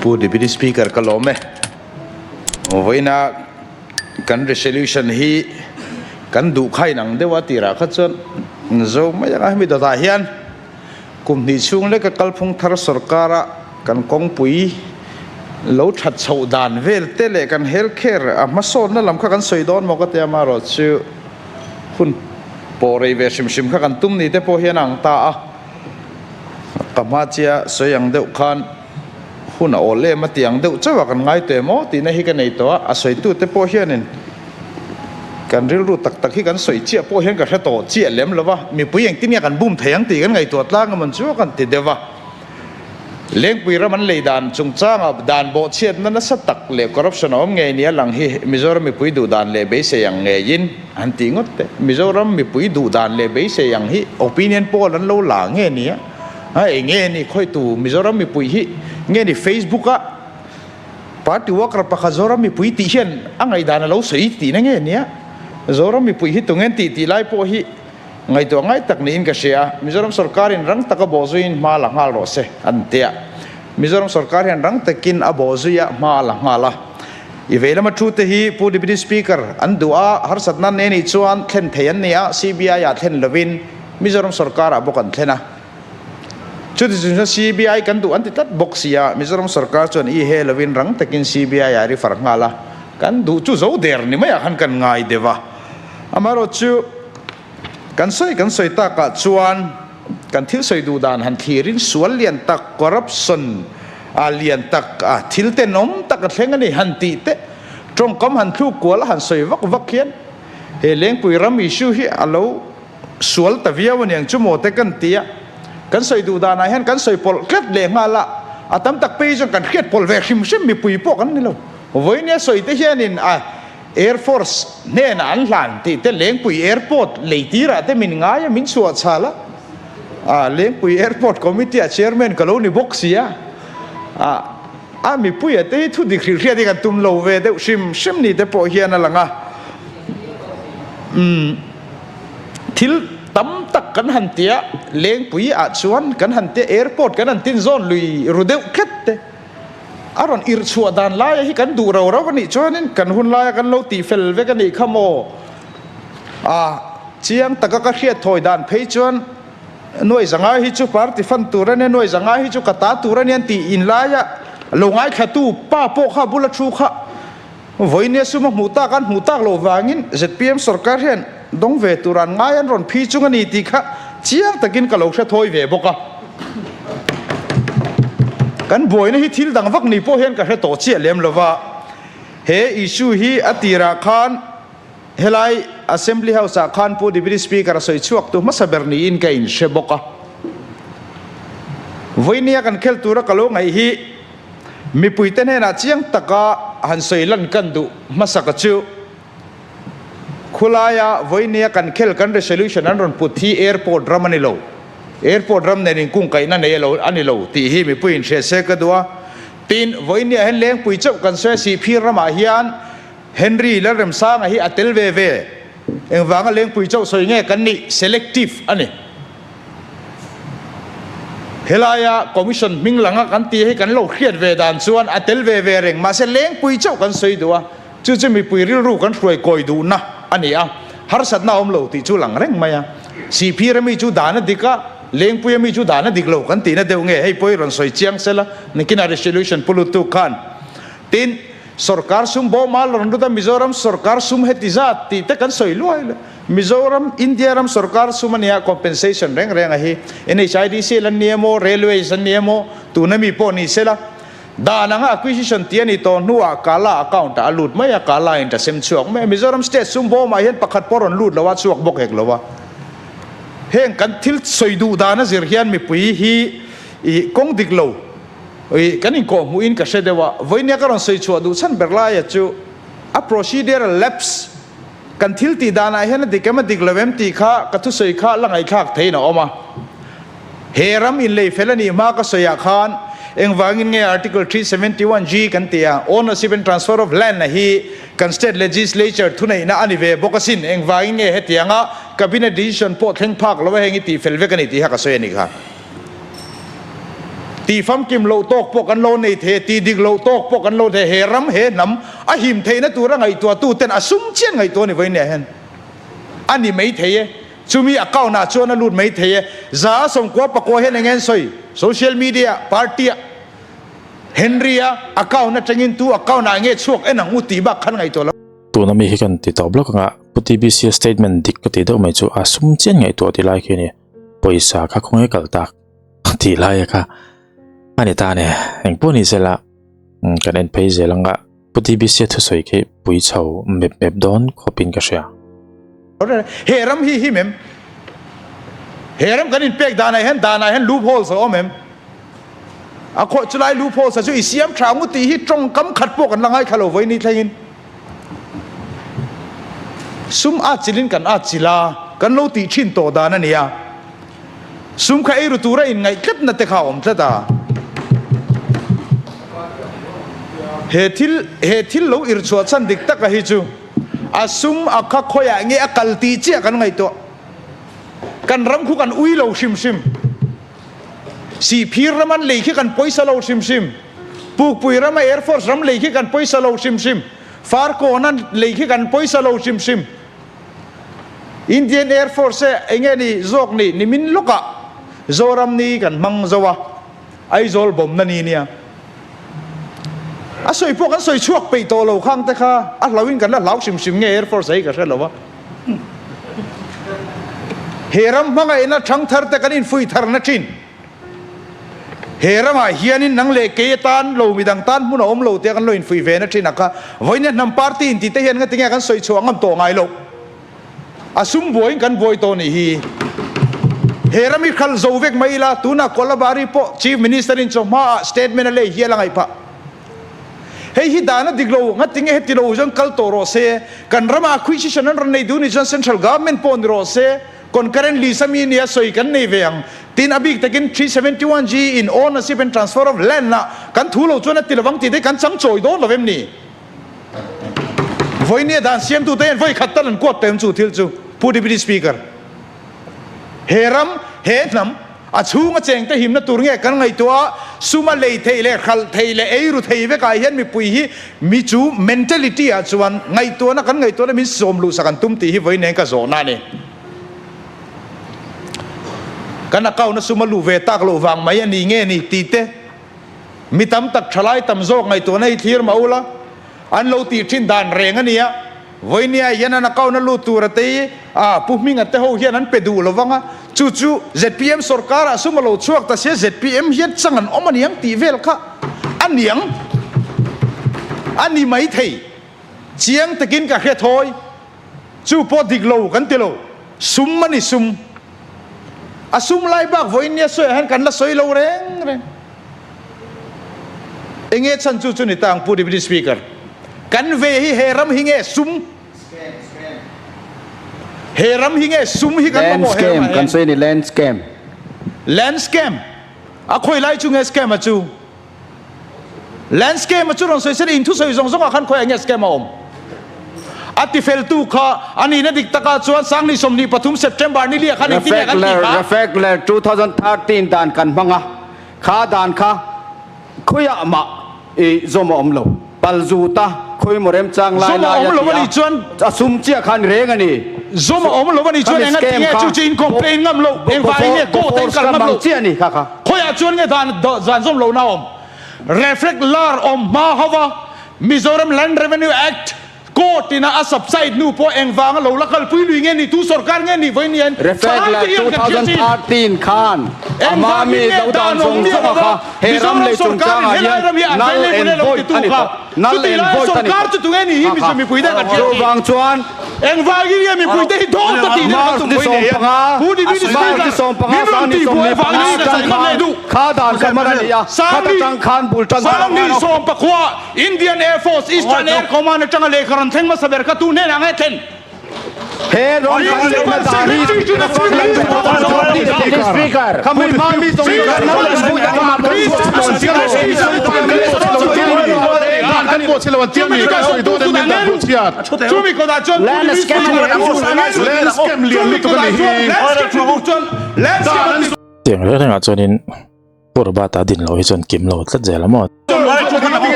Pu Deputy Speaker ka lawm e. Vawiina kan resolution hi kan duh kha inang deuh a tirah kha chuan zo mai anga hemi dawtah hian kum hnih chhung leka kalphung thar sorkara kan kawngpui lo that chhoh dan vel te leh kan health care a hmasawnna lam kha kan sawi dawn maw ka tia amaherawhchu hun pawh rei ve hrim hrim kha kan tum ni te pawh hian a ang ta a, ka hma chia sawi ang deuh khan hun a awl em a tih ang deuh chauh a kan ngai teh maw tihna hi ka nei tawh a, a sawitu te pawh hianin kan rilru tak tak hi kan sawi chiah pawh hian ka hre tawh chiah lem lo va, mipui engtin nge kan bum thei ang tih kan ngaihtuah tlang emawn chu kan ti deuh va. Lengpui ram an lei dan chungchanga dan bawhchhiatna nasa tak leh corruption a awm ngei nia lang hi Mizoram mipui duh dan leh beisei ang ngeiin an tih ngawt teh. Mizoram mipui duh dan leh beisei ang hi opinion poll an lo la nge nia? A eng nge ni khawitu Mizoram mipui hi nge ni Facebook a party worker pakhat Zoram mipui tih hian a ngaihdan a lo sawi tihna nge nia? Zoram mipui hi tunge an tih tih lai pawh hi Ngaihtuah ngai tak niin ka hria. Mizoram sorkarin rang taka bawhzuiin hma la nghal rawh se, an ti a. Mizoram sorkar hian rang takin a bawhzui a, hma a la nghal a. I vei lama thu te hi Pu Deputy Speaker an duh a, harsatna an nei nih chuan thlen thei an ni a, CBI ah thlen lovin Mizoram sorkarah bawk an thlen a. Chuti chung chuan CBI kan duh an ti tlat bawk si a, Mizoram sorkar chuan i he lovin rang takin CBI ah refer nghal a, kan duh chu zo der ni maiah khan kan ngai deuh a. Amaherawhchu, kan sawi kan sawi takah chuan kan thil sawi duh dan han thlirin sual lian tak, corruption a lian tak, a thil tenawm tak a thleng a ni han tih te, tawngkam han thluk kual a han sawi vak vak hian he Lengpui ram issue hi a lo sual ta viau a niang chu maw te kan ti a, kan sawi duh danah hian kan sawi pawlh tlat leh nghal a, a tam tak phei chuan kan hriat pawlh ve hrim hrim mipui pawh kan ni lo. Vawinia sawi te hianin a. Air Force hnenah an hlan tih te Lengpui Airport lei tirah te min ngai a, min chhuah chhal a. Ah, Lengpui Airport Committee ah Chairman ka lo ni bawk si a. Ah, a mipuia te hi thu dik hrilh hriat hi kan tum lo ve deuh hrim hrim ni te pawh hian a lang a. Umm, thil tam tak kan han ti a, Lengpui ah chuan kan han ti a, Airport kan han tin zawn lui ru deuh tlat te. A rawn irh chhuah dan laia hi kan duh rau rau a nih chuanin kan hun laia kan lo tih fel vek a nih kha maw? A chiang taka ka hriat thawi dan phei chuan nuai zanga hi chu party fund tur a nia, nuai zanga hi chu ka ta tur a nia an tih in laia lo ngaithlatu pa pawh kha bula thu kha vawinia sum a hmuh tak an hmuh tak loh vangin zpm sorkar hian dawng ve tur an ngai an rawn phi chung a ni tih kha chiang takin ka lo hre thawi ve bawk a. Kan buaina hi thil dang vak ni pawh hian ka hre tawh chiah lem lo va, he issue hi a tirah khan helai Assembly House ah khan Pu Deputy Speaker a sawi chhuak tu hmasa ber niin ka inhre bawk a. Vawinia kan khel tura ka lo ngaih hi mipuite hnenah chiang taka han sawi lan kan duh hmasaka chu Khulaia vawinia kan khel kan resolution an rawn put hi airport ram a ni lo. Airport ram nen inkungkaihna nei alo a ni lo tih hi mipui inhriat se ka duh a. Tin, vawinia hian Lengpui chauh kan sawi a Sihphir ramah hian Henry Lalremsanga hi a tel ve ve. Engvanga Lengpui chauh sawi nge kan nih? Selective a ni. Helaia Commission hming langa kan tih hi kan lo hriat ve dan chuan a tel ve ve reng. Mahse Lengpui chauh kan sawi duh a. Chu chu mipui rilru kan hruai kawi duhna a ni a, harsatna a awm lo tih chu lang reng mai a. Sihphir ami chu dan a dik a, Lengpui ami chu dan a dik lo kan tihna deuh nge hei pawh i rawn sawi chiang sela, nikinah resolution pu lutuk khan. Tin, sorkar sum bawma rawn lut a, Mizoram sorkar sum heti zat tih te kan sawi luai le. Mizoram, India ram sorkar sum a nia, compensation reng reng a hi. NHIDC an ni emaw, Railways an ni emaw, tuna mi pawh ni sela, Dan anga acquisition tih a ni tawh hnuah Kala account ah a lut mai a, Kala in ta sem chhuak mai a. Mizoram state sum bawmah hian pakhat pawh rawn lut lo a, chhuak bawk hek lo a. Heng kan thil sawi duh dan a zir hian mipui hi ih kawng dik lo ih kan inkawh hmuhin ka hre deuh a. Vawinia ka rawn sawi chhuah duh chhan ber laia chu a procedural lapse kan thil tih danah hian a dik em a dik lo em tih kha ka thusawi kha la ngaihthlak theihin a awm a. He ram inlei fel a nih hma ka sawiah khan engvangin nge Article 371 G kan ti a, Ownership and Transfer of Land a hi kan State Legislature thuneihna a ni ve bawk asin, engvangin nge hetianga Cabinet decision pawh thleng phak lo a heng i tih fel vek a ni tih kha ka sawi a nih kha. Tih famkim loh tawk pawh kan lo nei thei a, tih dik loh tawk pawh kan lo thei a, he ram, he hnam a him theihna tura ngaihtuahtuten a sum chian ngaihtuah a ni vawiin hian a ni mai thei e. Chumi account ah chuan a lut mai thei e. 194 hian eng nge an sawi? Social media ah, party ah, Henry a account atangin tu account ah nge chhuak en ang u tih bak khan ngaihtuah lo. Tuna mi hi kan ti tawp lawk anga Pu TBC a statement dik ka tih deuh mai chu a sum chian ngaihtuah tih lai khi a ni. Pawisa kha khawnge kal tak tih lai a kha a ni ta a ni. Engpawh ni sela kan en phei zel anga Pu TBC a thusawi khi pui chho mep mep dawn khawpin ka hria. He ram hi him em? He ram kan inpek danah hian danah hian loopholes a awm em? A khawih chulai loopholes a chu i siam tha ngut tih hi tawngkam khat pawh kan la ngaithla lo vawi ni thlengin. Sum at chilin kan at chil a, kan lo tih thin tawh dan a ni a. Sum kha eiru tura inngaih tlatna te kha a awm tlat a. He thil he thil lo irchhuah chhan dik taka hi chu a sum a kha khawiah nge a kal tih chiah kan ngaihtuah. Kan ram khu kan ui lo hrim hrim. Sihphir ram an lei khi kan pawisa lo hrim hrim. Pukpui rama Air Force ram lei khi kan pawisa lo hrim hrim. Farkawn an lei khi kan pawisa lo hrim hrim. Indian Air Force e enge ni zawk ni nimin lawkah Zoram ni kan hmang zo a, Aizawl bawmna ni nia. A sawi pawh kan sawi chhuak peih tawh lo khang te kha a hlauhin kan la hlau hrim hrim nge Air Force hi ka hre lo a. He ram hmangaihna thangthar te kan infuih tharna thin. He ramah hianin nang leh kei atan lo midang tan hmun a awm lo tia kan lo infuih ve na thin a kha. Vawinia hnam party inti te hian ngatinge kan sawi chhuah ngam tawh ngai lo. A sum buaiin kan buai tawh nih hi. He ram hi hralh zo vek mai ila tunah Kolabari pawh Chief Minister in chawhmaah statement a lei hial a ngaih phah. Hei hi dan a dik lo, ngatinge heti lo chuan kal tawh rawh se, kan ramah acquisition an rawn nei duh nih chuan central government pawh ni rawh se, concurrent list ami nia sawi kan nei ve ang. Tin, a bik takin 371 G in ownership and transfer of land ah kan thu lo chuan a ti lovang tih te kan chang chawi dawn lo em ni? Vawinia dan siamtute hian vawi khat tal an kuat tawh em chu thil chu, Pu Deputy Speaker. He ram, he hnam, a chhunga chengte himna tur nge kan ngaihtuah a, suma lei theih leh hralh theih leh eiru thei vekah hian mipui hi mi chu mentality ah chuan ngaihtuahna kan ngaihtuahna min sawm luhsak an tum tih hi vawiin eng ka zawhna a ni. Kan account a suma luh ve tak loh vang mai a ni nge ni tih te mi tam tak thalai tam zawk ngaihtuahna hi thlir mah ula an lo tih thin dan reng a nia. Vawinia hian an account a lut tur a tei a, Pu Hminga te ho hian an pe duh lo vang a, chu chu zpm sorkar ah sum a lo chhuak ta sia zpm hian chang an awm aniang tih vel kha a niang a ni mai thei. Chiang takin ka hre thawi, chu pawh dik lo kan ti lo, sum a ni sum. A sum lai bak vawinia sawiah hian kan la sawi lo reng reng. Enge chhan chu chu ni ta ang Pu Deputy Speaker. Kan ve hi he ram hi nge sum? He ram hi nge sum hi kan mamawh he ramah hian? Kan sawi a ni land scam. Land scam? A khawi lai chu nge scam a chu? Land scam a chu rawn sawi se in thusawi zawng zawngah khan khawiah nge scam a awm? A tifeltu kha a nihna dik takah chuan Sangni 23 September ni liah khan engtin nge kan tih kha? Refekler 2013 dan kan hmang a, kha dan kha khawiah mah i zawm a awm lo. Palzut a khawi maw remchang lai lai a ti a, a sum chiah khan reng a ni. Zawm a awm lo a nih chuan enga ti nge chu chu in complain ngam lo, engvangin nge court a in kal ngam lo? Khawiah chuan nge dan dan zawm lohna a awm? Reflect lar awm hma ho va, Mizoram Land Revenue Act court ina a subside hnu pawh engvanga lo la kalpui lui nge ni, tu sorkar nge ni vawiin hian thalai te hian kan hriat chin. Engvangin nge dan awm miah lova Mizoram sorkarin helai ram hi available e lo titu kha chutih laia sorkar chu tunge ni hi Mizo mipui te kan hriat chin. Engvangin nge mipui te hi dawt ta tih deuh kan tum vawiin nei hian Pu Deputy Speaker min rawn tih buai vangin ka sawi ngam leh duh. Sangni Sangni sawmpakhua Indian Air Force Eastern Air Command atanga lehkha rawn thleng hmasa ber kha tu hnenah nge thlen? Principal Secretary to the Chief Minister Chumi kawtah chuan Tiang reng rengah chuanin. Pu Robert-a din loh hi chuan kim lo tlat zel a maw?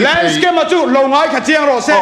Landscape-a chu lo ngai kha chiang rawh se.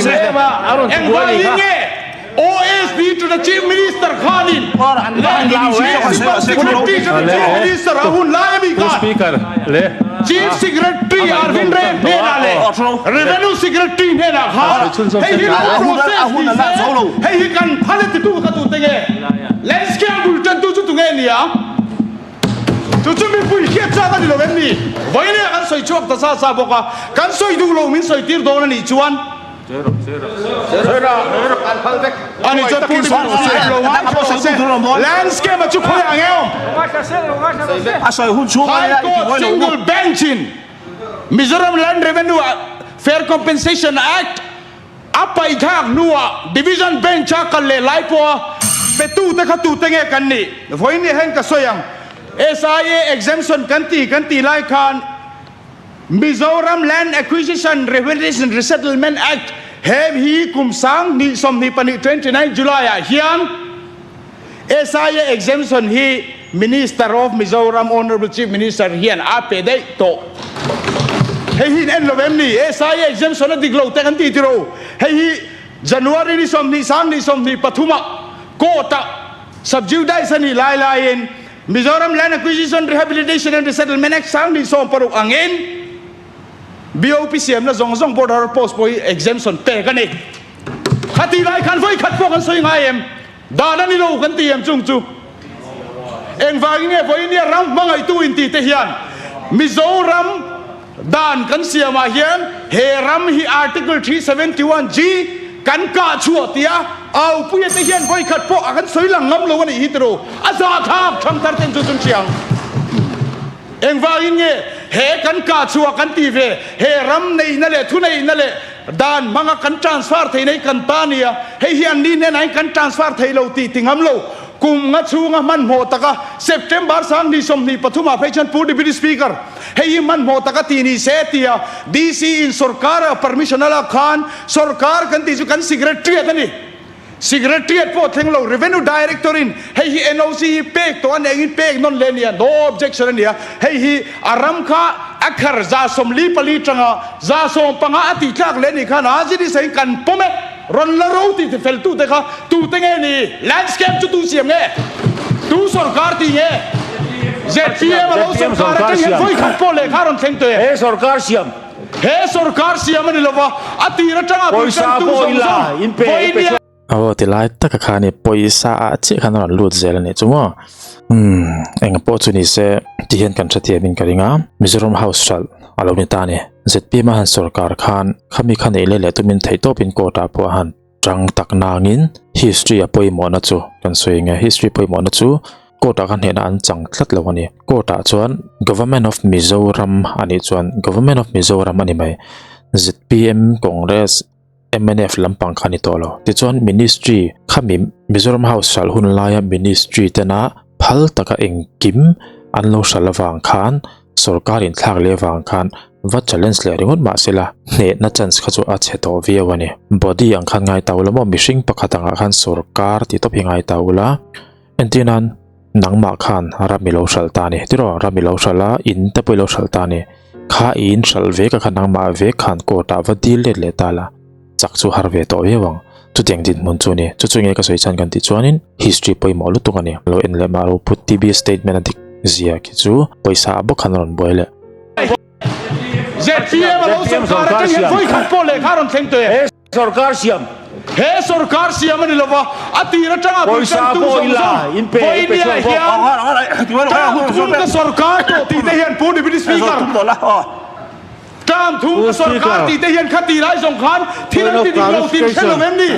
Engvangin nge OSD to the Chief Minister khanin Principal Secretary to the Chief Minister a hun lai ami khan Chief Secretary Arvind Ray hnenah leh Revenue Secretary hnenah khan hei hi lo process ni se hei hi kan phal e titu kha tute nge Landscape bul tantu chu tunge nia? Chu chu mipui hriat chak a ni lo em ni? Vawiin kan sawi chhuak ta sa sa bawk a, kan sawi duh lo min sawi tir dawn a nih chuan a ni chuan Pu Deputy lo ngaithla se landscape a chu khawi ang e awm? High Court single bench in Mizoram Land Revenue Fair Compensation Act A paithlak hnuah Division Bench-a kal leh lai pawha petute kha tute nge kan nih? Vawiin ni hian ka sawi ang. SIA exemption kan ti kan tih lai khan Mizoram Land Acquisition Rehabilitation Resettlement Act he hi kum sang hnih 24 29 July-ah hian SIA exemption hi Minister of Mizoram Honourable Chief Minister hian a pe daih tawh. Hei hi in en lo em ni? SIA exemption a dik lo te kan ti tiro. Hei hi January ni 20 sang hnih 23 ah court ah subjudice a nih lai laiin Mizoram Land Acquisition Rehabilitation and Resettlement Act sang hnih 16 angin BOP siamna zawng zawng border post pawh hi exemption pek a ni. Khatih lai khan vawi khat pawh kan sawi ngai em? Dan a ni lo kan ti em chung chu? Engvangin nge vawinia ram hmangaihtu inti te hian Mizoram dan kan siamah hian he ram hi Article 371 G kan kah chhuah tia aupuia te hian vawikhat pawh a kan sawi lang ngam lo a nih hi tiraw? A zahthlak thangthar ten chu chun hriang. Engvangin nge he kan kah chhuah kan ti ve? He ram neihna leh thuneihna leh dan hmanga kan transfer theihna hi kan ta nia, hei hi anni hnenah hian kan transfer thei lo tih ti ngam lo. Kum nga chhunga hmanhmawh taka September 20 23 ah phei chuan Pu Deputy Speaker, hei hi hmanhmawh taka ti ni se tia DC in sorkar-a permission a lak khan sorkar kan tih chu kan secretariat a ni. Secretariat pawh thleng lo, Revenue Director in hei hi NOC hi pek tawh a nih angin pek nawn leh a nia, no objection a nia, hei hi a ram kha a khar 44 tanga 15 a tih tlak leh a nih khan a zir isa in kan pawm e, rawn la ro tih fel tute kha tute nge ni? Landscape chu tu siam nge? Tu sorkar tih nge? Zpm a lo sorkar atang hian vawi khat pawh lehkha a rawn thleng tawh e. He sorkar siam. He sorkar siam a ni lova, a tir atanga Pawisa bultantu pawh zawng ila zawng in pe in pe vawinia. Aw ti lai taka khan i pawisa ah chiah khan a rawn lut zel a nih chu maw. Umm eng pawh chu ni se ti hian kan hrethiam in ka ring a, Mizoram House hralh a lo ni ta a ni. Zpm a han sorkar khan khami kha neih leh leh tumin theihtawpin court ah pawh a han Chang tak nangin history a pawimawhna chu kan sawi nge history pawimawhna chu court ah khan hnehna an chang tlat lo a ni court ah chuan government of Mizoram a nih chuan government of Mizoram a ni mai zpm congress mnf lampang kha a ni tawh lo tichuan ministry khami Mizoram house hralh hun laia ministry tena phal taka engkim an lo hralh avang khan Sorkar inthlak leh avang khan va challenge leh ringawt mah sela hnehna chance kha chu a chhe tawh viau a ni. Body ang khan ngai ta ula maw mihring pakhat angah khan sorkar tih tawp hi ngai ta ula entir nan nangmah khan ram i lo hralh ta a ni tiraw ram i lo hralh a in te pawh i lo hralh ta a ni kha i in hralh vek a kha nangmah vek khan court ah va deal let leh ta la chak chu har ve tawh viau ang chutiang dinhmun chu a ni chu chu nge ka sawi chhan kan tih chuanin history pawimawh lutuk a ni lo en leh mah ro put TB statement a dik zia khi chu pawisa ah bawk khan a rawn buai leh. Zpm a lo sorkar atang hian vawi khat pawh lehkha a rawn thleng tawh e. He sorkar siam. He sorkar siam a ni lova a tir atanga bul tantu zawng zawng vawinia hian term thum ka sorkar tawh tih te hian Pu Deputy Speaker Term thum ka sorkar tih te hian kha ti lai zawng khan thil an ti dik lo tih hre lo em ni?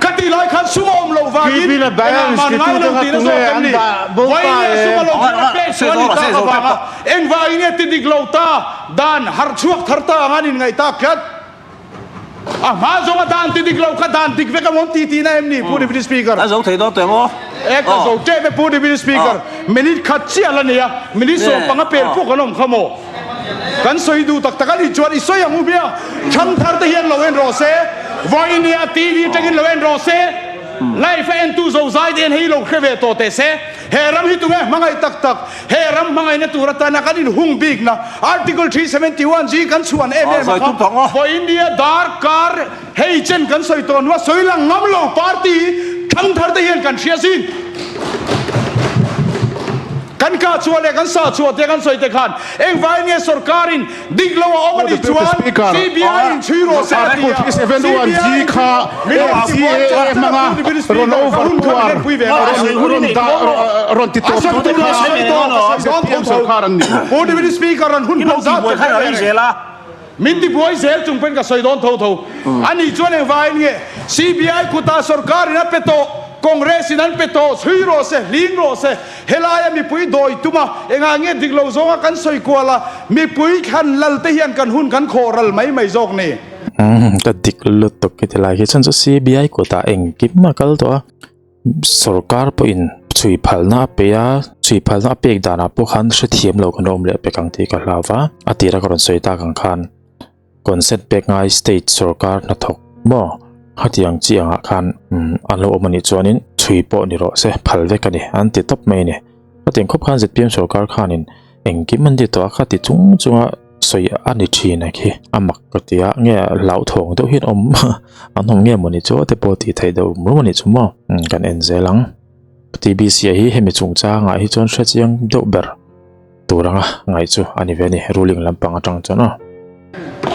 Kha. Khatih lai khan sum a awm loh vangin engah man ngai lo tihna zawk em ni? Vawiin sum a lo khan a pek chu a ni tak avanga engvangin nge ti dik lo ta dan harh chhuak thar ta anga an inngaih tak tlat? A hma zawnga dan ti dik lo kha dan dik vek a awm ti tihna em ni Pu Deputy Speaker? A zo thei dawn teh maw? E ka zo tep e Pu Deputy Speaker. Minute khat chiah la nei a, minute 15 pel pawh kan awm kha maw? Kan sawi duh tak tak a nih chuan i sawi ang u bia. Thangthar te hian lo en rawh se, vawinia TV atangin lo en rawh se, live a entu zozai te hian hei lo hre ve tawh teh se. He ram hi tunge hmangaih tak tak, he ram hmangaihna tur atana kan inhung bikna Article 371 G kan chhuan em em a kha, vawinia darkar hei chen kan sawi tawh hnua sawi lang ngam lo party thangthar te hian kan hria zin. Kan kah chhuah leh kan sah chhuah te kan sawi te khan engvangin nge sorkarin dik lo a awm a nih chuan CBI in chhui rawh se a ti a, CBI in min rawn ti buai char char a Pu Deputy Speaker ka hun kha min rawn pui ve a sawi tur a sawi tawh ka sawi dawn tho tho Pu Deputy Speaker rawn hun hman zat ka hre ve reng. Min ti buai zel chung pawhin ka sawi dawn tho tho. A nih chuan engvangin nge CBI kutah sorkarin a pe tawh, Congress in an pe tawh, chhui rawh se, hling rawh se, helaia mipui dawi tum a, engah nge dik lo zawnga kan sawi kual a, mipui thlan lal te hian kan hun kan khawh ral mai mai zawk ni. Umm ka dik lutuk khi tilai khi chuan chu CBI kutah engkim a kal tawh a. Sorkar pawhin chhui phalna a pe a, chhui phalna a pek danah pawh khan hrethiam lo kan awm leh pek ang tih ka hlau va, a tira ka rawn sawi tak ang khan consent pek ngai state sorkar hnathawk maw khatiang chi angah khan an lo awm a nih chuanin chhui pawh ni rawh se phal vek a ni an ti tawp mai a ni. Khatiang khawp khan zpm sorkar khanin engkim an ti tawh a, khati chung chunga sawi a ni thin a khi a mak ka ti a nge hlauhthawng deuh hian awm an awm nge mawni chu te pawh tih theih deuh mur mawni chu maw kan en zel ang TBC a hi hemi chungchangah hi chuan hre chiang deuh ber tur anga ngaih chu a ni ve a ni ruling lampang atang chuan aw.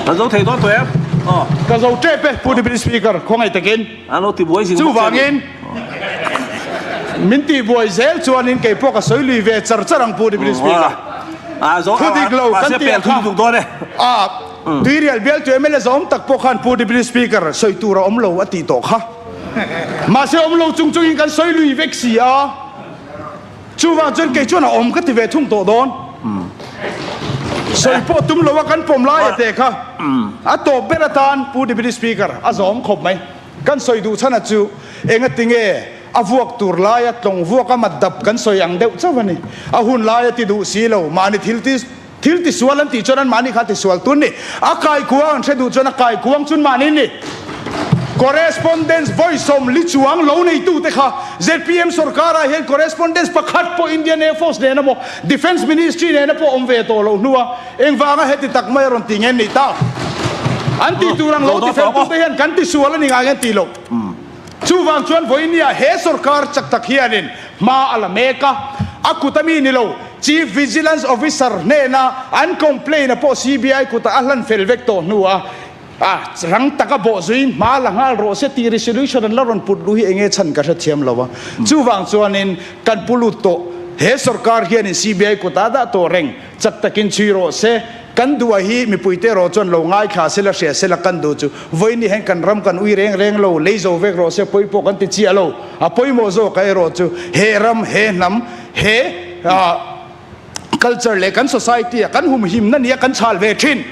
Ka zo thei dawn tawh em? Aw. Ka zo tep e Pu Deputy Speaker khawngaih takin. An lo tibuai zing bawk che a ni. Chuvangin min tihbuai zel chuanin kei pawh ka sawi lui ve char char ang Pu Deputy Speaker. Thu dik lo kan tih ang kha a Tuirial bialtu mla zawm tak pawh khan Pu Deputy Speaker sawi tur a awm lo a tih tawh kha. Mahse awm lo chung chungin kan sawi lui vek si a. Chuvang chuan kei chuan a awm ka ti ve thung tawh dawn. Sawi pawh tum lo a kan pawm lai a teh kha. A tawp ber atan Pu Deputy Speaker a zawm khawp mai. Kan sawi duh chhan a chu engatinge a vuak tur laia tlawng vuak a mat dap kan sawi ang deuh chauh a ni. A hun laia ti duh si lo, mahni thil ti thil tisual an tih chuan an mahni kha tisual tun ni. A kaikuang an hre duh chuan a kaikuang chun mahni ni. Correspondence vawi 40 chuang lo neitute kha zpm sorkarah hian correspondence pakhat pawh Indian Air Force nena maw Defence Ministry nena pawh awm ve tawh loh hnua Engvanga heti tak mai a rawn ti nge nih tak? An tih tur ang lo ti fel tute hian kan tisual a ni ngai nge tih loh. Chuvang chuan vawinia he sorkar chak tak hianin hma a la mek a, a kut ami ni lo Chief Vigilance Officer hnena an complaint a pawh CBI kutah a hlan fel vek tawh hnuah a rang taka bawh zuiin hma la nghal rawh se tih resolution an la rawn put luh hi enge chhan ka hrethiam lo a. Chuvang chuanin kan pu lut tawh he sorkar hianin CBI kutah a dah tawh reng. Chak takin chhui rawh se. Kan duh a hi mipuite erawh chuan lo ngaithla sela hria sela kan duh chu vawiin hian kan ram kan ui reng reng lo, lei zo vek rawh se pawi pawh kan ti chiah lo. A pawimawh zawk a erawh chu he ram, he hnam, he culture leh kan society a kan humhimna nia kan chhal ve thin.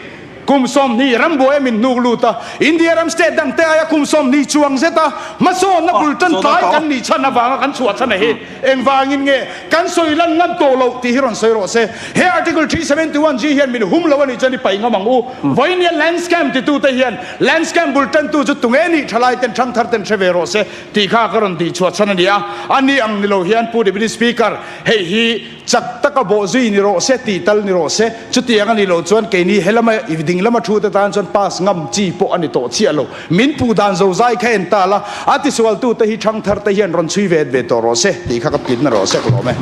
Kum 20 rambuai a min hnuk lut a, India ram state dangte aia kum 20 chuang zeta hmasawnna bul tan tlai kan nih chhan avanga kan chhuah chhan a hi. Engvangin nge kan sawi lan ngam tawh loh tih hi rawn sawi rawh se. He Article 371 G hian min hum lo a nih chuan i paih ngam ang u. Vawinia land scam titute hian land scam bul tantu chu tunge nih thalai ten thangthar ten hre ve rawh se tih kha ka rawn tih chhuah chhan a ni a. A ni ang ni lo hian Pu Deputy Speaker, hei hi chak taka bawh zui ni rawh se tih tal ni rawh se. Chutiang a nih loh chuan keini helama i ding lama thu te tan chuan pass ngam chi pawh a ni tawh chiah lo. Min puh dan zozai kha en ta la, a tisualtu te hi thangthar te hian rawn chhui ve ve tawh rawh se tih kha ka tlin na rawh se ka lawm e.